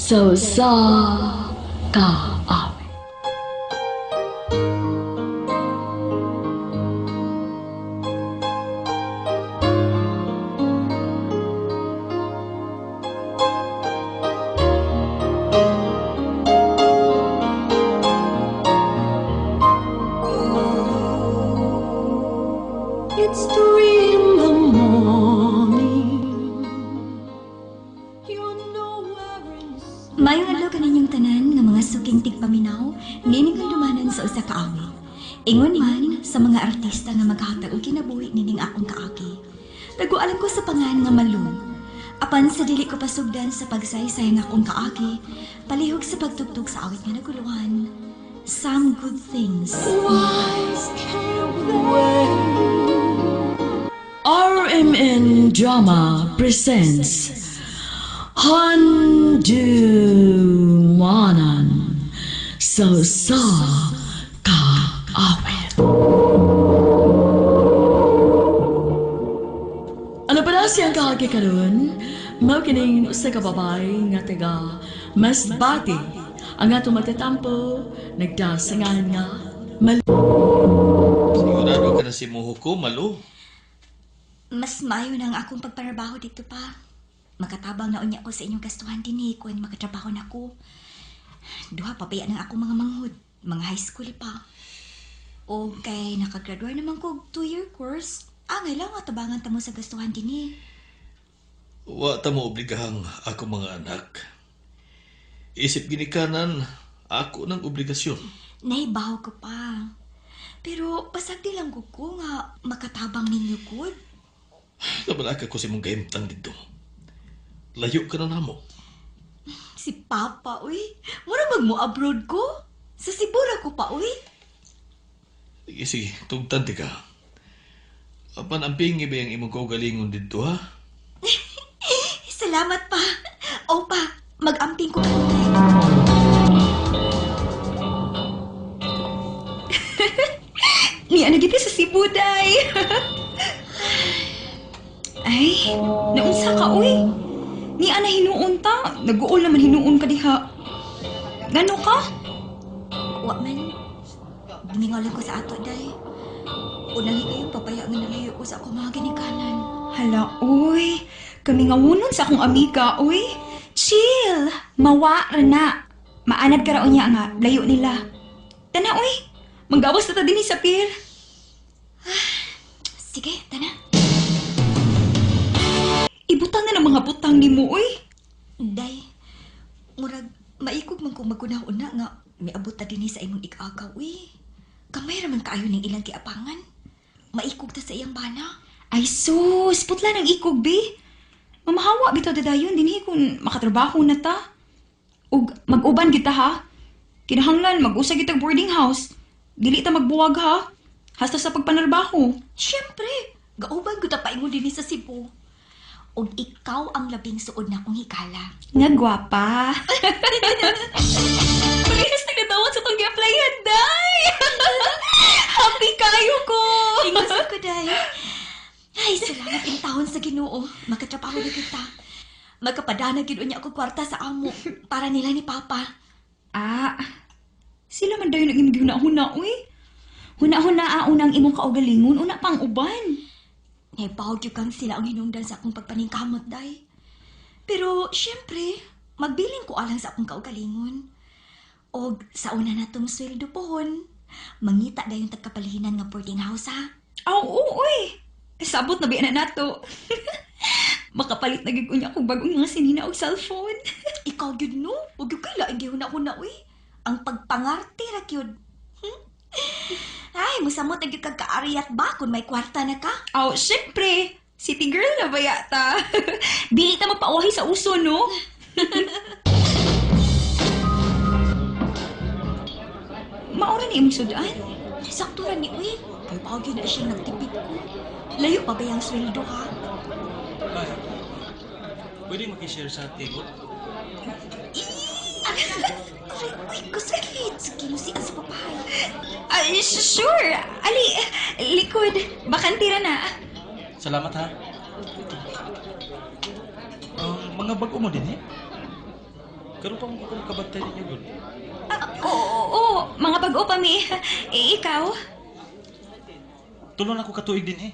Sa usa ka awit. It's 3 in the morning. You're nowhere in sight. Maayong adlaw kaninyong tanan nga mga suking tigpaminaw, nining handumanan sa usa ka awit. Ingon man sa mga artista nga maghatag og kinabuhi nining akong kaagi. Tagualan ko sa pangan nga Malu. Apan sa dili ko pasugdan sa pagsaysay nga akong kaagi, palihog sa pagtugtog sa awit nga naguluhan. Some Good Things. Wise can't wait. RMN Drama presents Handumanan sa usa ka awit. Ano pa na siyang kaagi karon? Mao kining usa ka babae nga taga Masbate. Ang atong matatampo nagdasangan nga Malu. Sigurado ka na si Muhuko, Malu. Mas maayo na ang akong pagparabaho dito pa. Makatabang na unya ko sa inyong gastuhan dinhi kun makatrabaho na ko. Duha pa baya ng akong mga manghud, mga high school pa. O kay nakagraduate naman ko og 2-year course, angay lang atabangan ta mo sa gastuhan dinhi. Wa ta mo obligahang ako mga anak. Isip ginikanan, ako ng obligasyon. Nahibaw ko pa. Pero pasagdi lang ko ko nga makatabang ninyo gud. Nabalaka ko sa imong gahimtang dito. Layo ka na namo. Si Papa, uy. Mura mag mo abroad ko. Sa Cebu ra ko pa, uy. Sige, sige, tugtan ti ka. Apan ang pingi ba yung imong kaugalingon dito, ha? Salamat pa. O pa, mag-amping ko karon. Ni ano gid sa Cebu, day. Ay, naunsa ka, uy. Ni ana hinuon ta. Nag-uol naman hinuon ka diha. Gano ka? Wa man. Gimingaw lang ko sa ato, day. Unahi kayo, papaya nga nalayo ko sa akong mga ginikanan. Hala, uy. Kami nga wunon sa akong amiga, uy. Chill. Mawa ra na. Maanad ka raon niya nga, layo nila. Tana, uy. Manggawas na ta dinhi sa pier. Sige, tana. Ibutang na ng mga butang nimo, uy. Day, murag maikog man kong maguna-una nga miabot ta dinhi sa imong ikagaw, uy. Kamay ra man kaayo ning ilang giapangan. Maikog ta sa iyang bana. Ay sus, putla ng ikog, bi. Mamahawa bitaw dadayon dinhi kung makatrabaho na ta. Ug mag-uban kita ha. Kinahanglan mag-usa kitag boarding house. Dili ta magbuwag ha. Hasta sa pagpanarbaho. Siyempre, gauban ko ta paingon dinhi sa Cebu. Ug ikaw ang labing suod na akong hikala. Nga gwapa. Parehas na nadawat sa tong gi-applyan, day. Happy kayo ko. Ingos ko, day. Ay, salamat in taon sa Ginoo. Makatrabaho na kita. Magkapadana gid unya ako kwarta sa amo para nila ni Papa. Ah, sila man dayon ang imong gihuna-huna, uy. Huna-huna ah, unang imong kaugalingon, una pang uban. Naibawag yun kang sila ang hinungdan sa akong pagpaningkamot, day. Pero, syempre, magbiling ko alang sa akong kaugalingon. Og sa una na tong sweldo pohon, mangita dayon tagkapalihinan nga boarding house, ha? Aw, oo, uy. Sabot na biya na nato. Makapalit na gid unya kog bagong mga sinina og cellphone. Ikaw gyud no? Ug gyud kay laing gihuna-huna, uy. Ang pagpangarte ra gyud. Ay, musamot na gyud kag kaariyat ba kung may kwarta na ka? Aw, syempre. City girl na ba yata? Dili ta magpauwahi sa uso, no? Maura ni imong sudan? Sakto ra ni, uy. Kay pa gyud na siyang nagtipid ko. Layo pa ba yang sweldo, ha? Ay, pwede makishare sa table? Aray, uy, kasakit. Sa kinusian sa papay. Ay, sure. Ali, likod. Bakantira na. Salamat ha. Ang mga bago mo din eh? Karon pa mo ko makabantay ninyo gud. Ah, oo, oo, oo, mga bag-o pa mi. Eh, ikaw? Tulo na ko katuig din eh.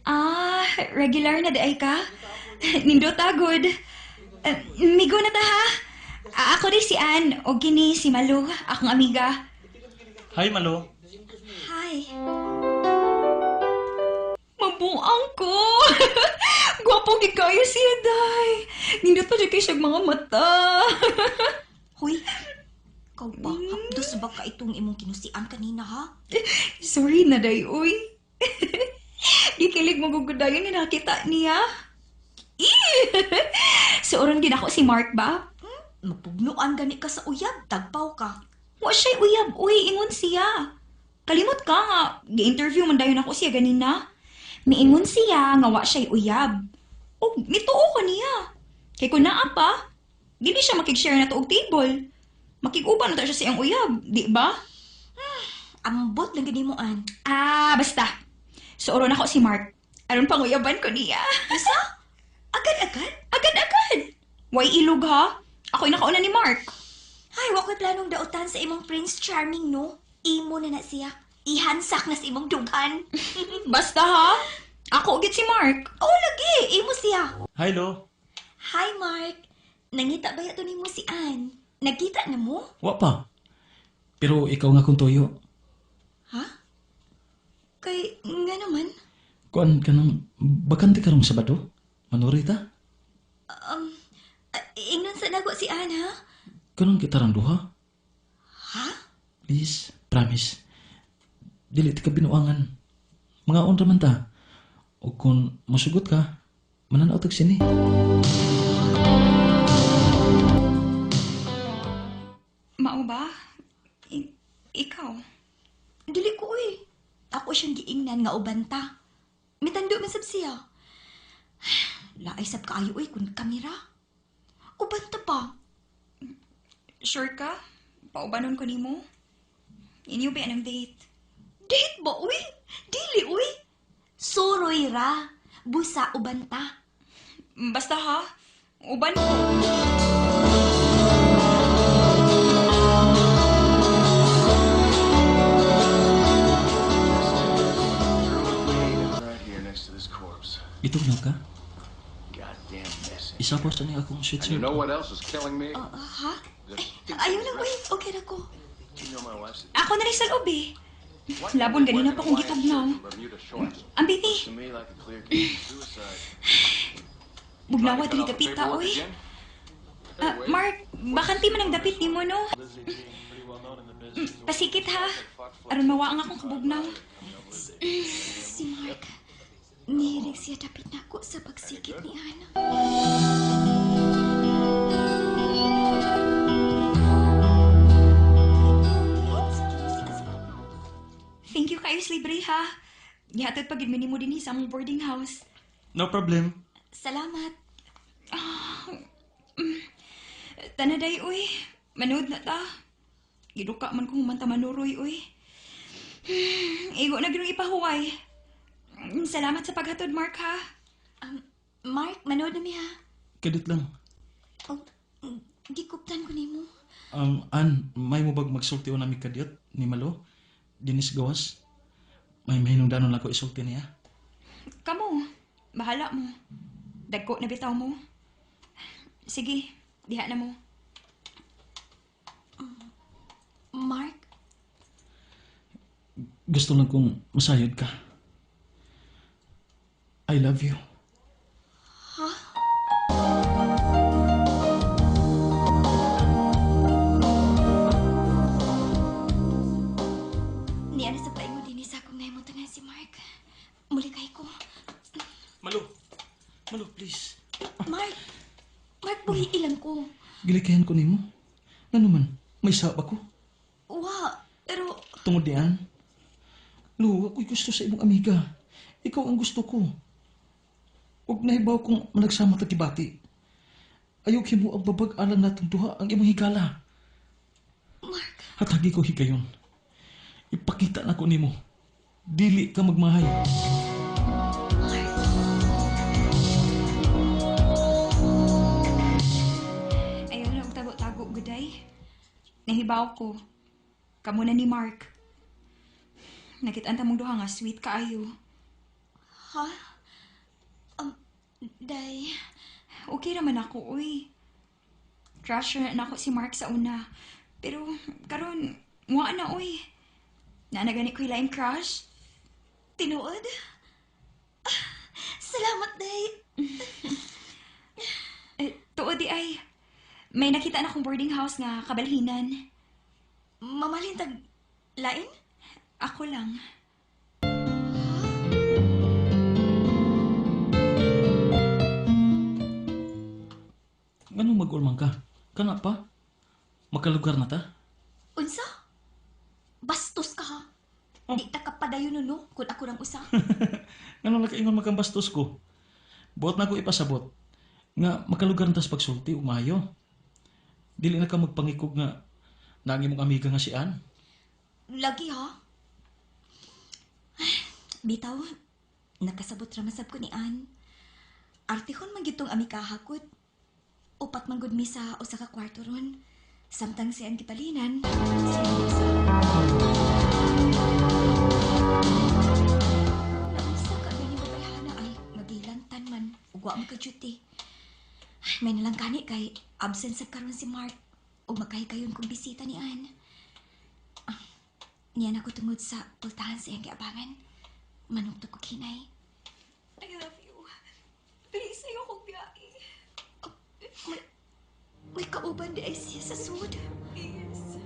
Ah, regular na di ay ka? Nindot good. Migo na ta ha. Ah, ako di si Ann, o kini si Malu, akong amiga. Hi Malo. Hi. Mabuang ko! Gwapo gid kayo siya, day. Nindot pa jud kay siyag mga mata. Hoy, ikaw ba? Hapdos ba ka itong imong kinusian kanina, ha? Sorry na, day, uy. Gikilig mo gugudayon nga nakita niya. Ih! Suuron gid ako si Mark ba? Mapugnuan gani ka sa uyab, tagpaw ka. Wa siya'y uyab, uy, ingon siya. Kalimot ka nga, gi-interview man dayon ako siya ganina. Miingon siya nga wa siya'y uyab. Og nituo ko niya. Kay kun naa pa, dili siya makig-share na to og table. Makig-uban na ta siya sa iyang uyab, di ba? Ambot lang gani mo, An. Ah, basta. Suuron ako si Mark. Aron panguyaban ko niya. Isa? Agad-agad? Agad-agad. Way ilog ha? Ako'y nakauna ni Mark. Ay, wa ko'y planong dautan sa imong Prince Charming, no? Imo na na siya. Ihansak na sa imong dughan. Basta ha? Ako ugit si Mark. Oh, lagi! Imo siya. Hi Lo. Hi, Mark. Nangita ba yato nimo si Ann? Nagkita na mo? Wa pa. Pero ikaw nga kung tuyo. Ha? Kay, nga naman. Kuan ka nang bakante karong Sabado? Manuri ta? Um, ingnon sa nago si Ann, ha? Kanang kita rang duha? Ha? Please, promise. Dili ti ka binuangan. Mga on man ta. O kung masugot ka, mananaw tag sini. Mao ba? Ikaw? Dili ko, uy. Ako siyang giingnan nga ubanta. Mitando man sab siya. Laay sab kaayo, uy, kun kamera. Ubanta pa. Sure ka? Paubanon ko nimo? Inyo ba anong date? Date ba, uy? Dili, uy. Suroy ra. Busa ubanta. Basta ha? Uban ko. Right here next to this corpse. Itugnaw ka? Goddamn mess. Isapaw sa niya akong And you sweatshirt. know what else is killing me? Ha? Ay, ayaw lang, uy. Okay ra ko. You know my wife's Ako na rin sa loob eh. Labon, ganina pa kong gitugnaw. Bermuda shorts. Ang bibi, To me, like a clear case of suicide. bugnawa Trying diri to cut off the dapita, paperwork oy. again? Ah, Mark, bakanti man ang dapit nimo no? Pasikit ha. Aron mawa ang akong kabugnaw. Si Mark. Nihilig siya dapit nako sa pagsikit ni Ann. Thank you kayo libre ha. Gihatod pag mo dinhi sa among boarding house. No problem. Salamat. Tanaday uy, manood na ta. Giduka man kong humanta manuroy uy. Igo na ginong ipahuway. Salamat sa paghatod, Mark ha. Mark, manood na mi ha. Kadit lang. Oh, gikuptan ko nimo. An, may mo bag magsulti o nami kadyot ni Malo? Dinis gawas? May mahinungdanon lang ko isulti niya. Kamo, bahala mo. Dagko na bitaw mo. Sige, diha na mo. Mark, Gusto lang kong masayod ka. I love you. niya na sa paingon din sa akong nahimutangan si Mark. Muli kay ko. Malo! Malo, please. Mark, Mark, buhi ilang ko. Gilikayan ko nimo. Ngano man, may saba ko. Wa, pero Tungod diyan. Lo, ako'y gusto sa imong amiga. Ikaw ang gusto ko. Huwag nahibaw kung managsama ta kibati. Ayaw himo ang babag alang natong duha ang imong higala. Mark, Hatagi ko higayon. Ipakita na ko nimo. Dili ka magmahay. Mark. Ayaw na Nahibaw ko. Kamo na ni Mark. Nakitaan ta mong duha nga sweet kaayo. Ha? Day, Okay raman ako, uy. Crush na ako si Mark sa una. Pero karon wa na, uy. Naa na gani ko'y laing crush. Tinuod? Ah, salamat, Day. Eh, tuod di ay. May nakita na akong boarding house nga kabalhinan. Mamalin tag lain? Ako lang. Nganong mag-ulmang ka? Kana pa? Makalugar na ta? Unsa? Bastos ka ha? Oh. Di ta kapadayon no, kung ako rang usa. Nganong nakaingon magkambastos ko? Buot na ko ipasabot. Nga makalugar na tas pagsulti ug maayo. Dili na ka magpangikog nga naangi mong amiga nga si Ann. Lagi ha? Ay, bitaw, nakasabot ra masab ko ni Ann. Artihon man gitong amikahakot. Upat man gud mi sa usa ka kwarto ron. Samtang si Ann gipalinan, siya ang usa. Naunsa ka gani babayhana ay magilantan man ug wa man ka duty. Ay, may nalang gani kay absent sa karon si Mark ug makahikayon kong bisita ni Ann. Niyan ako tungod sa pultahan sa iyang giabangan. Manugtog ko kinay. I love you. Please, ayoko biyahe. Oh, may kauban di ay siya sa sud. Please.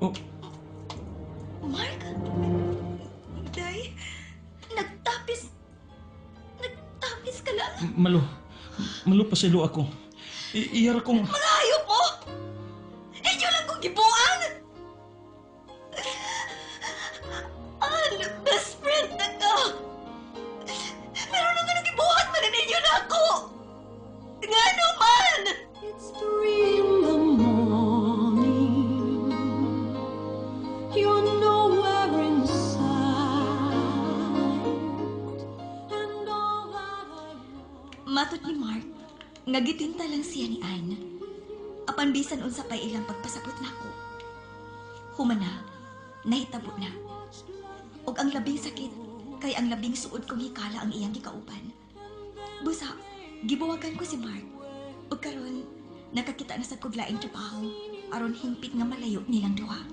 Oh, Mark, Day, nagtapis. Nagtapis ka lang. Malo. Malo pasilo ako. Iyar kong... Mga hayop mo! Inyo lang kong gibuang! An, best friend na ka! Pero nang nga nagibuhat man ninyo na ako! Nga naman! It's 3 in the morning. You're nowhere in sight. And all that I want. Matod ni Mark, nga gitinta lang siya ni Anne. Apan bisan unsa pa ilang pagpasabot nako. Humana, nahitabo na. Og ang labing sakit, kay ang labing suod kong hikala ang iyang gikauban. Busa, gibuwagan ko si Mark. Ug karon, nakakita na sa kog laing trabaho aron hingpit nga malayo nilang duha.